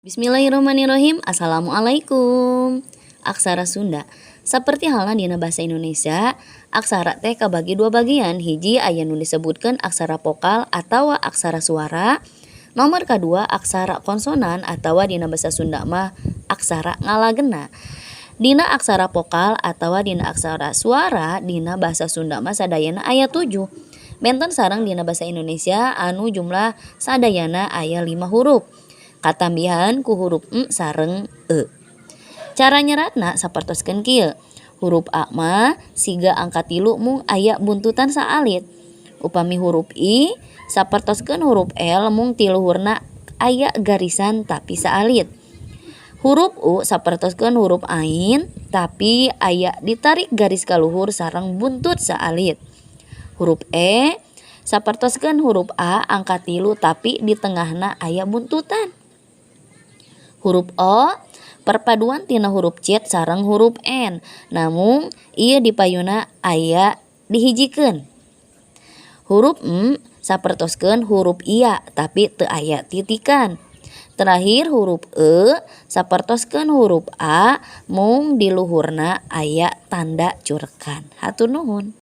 Bismillahirrahmanirrahim. Assalamualaikum. Aksara Sunda. Saperti halna dina bahasa Indonesia, aksara teh kabagi dua bagian. Hiji, aya nu disebutkeun aksara vokal atawa aksara suara. Nomor kadua, aksara konsonan atawa dina basa Sunda mah aksara ngalagena. Dina aksara vokal atawa dina aksara suara dina bahasa Sunda mah sadayana aya 7. Benten sareng dina basa Indonesia anu jumlah sadayana aya 5 huruf, katambihan ku huruf m sareng e. Cara nyeratna sapertoskeun kieu. Huruf A mah siga angka 3 mung aya buntutan saalit. Upami huruf I sapertoskeun huruf L mung ti luhurna aya garisan tapi saalit. Huruf U sapertoskeun huruf ain tapi aya ditarik garis ka luhur sareng buntut saalit. Huruf E sapertoskeun huruf A angka 3 tapi di tengahna aya buntutan. Huruf O perpaduan tina huruf C sareng huruf N, namung ieu di payuna aya dihijikeun. Huruf M sapertoskeun huruf iya tapi teu aya titikan. Terakhir, huruf E sapertoskeun huruf A mung di luhurna aya tanda curekan. Hatur nuhun.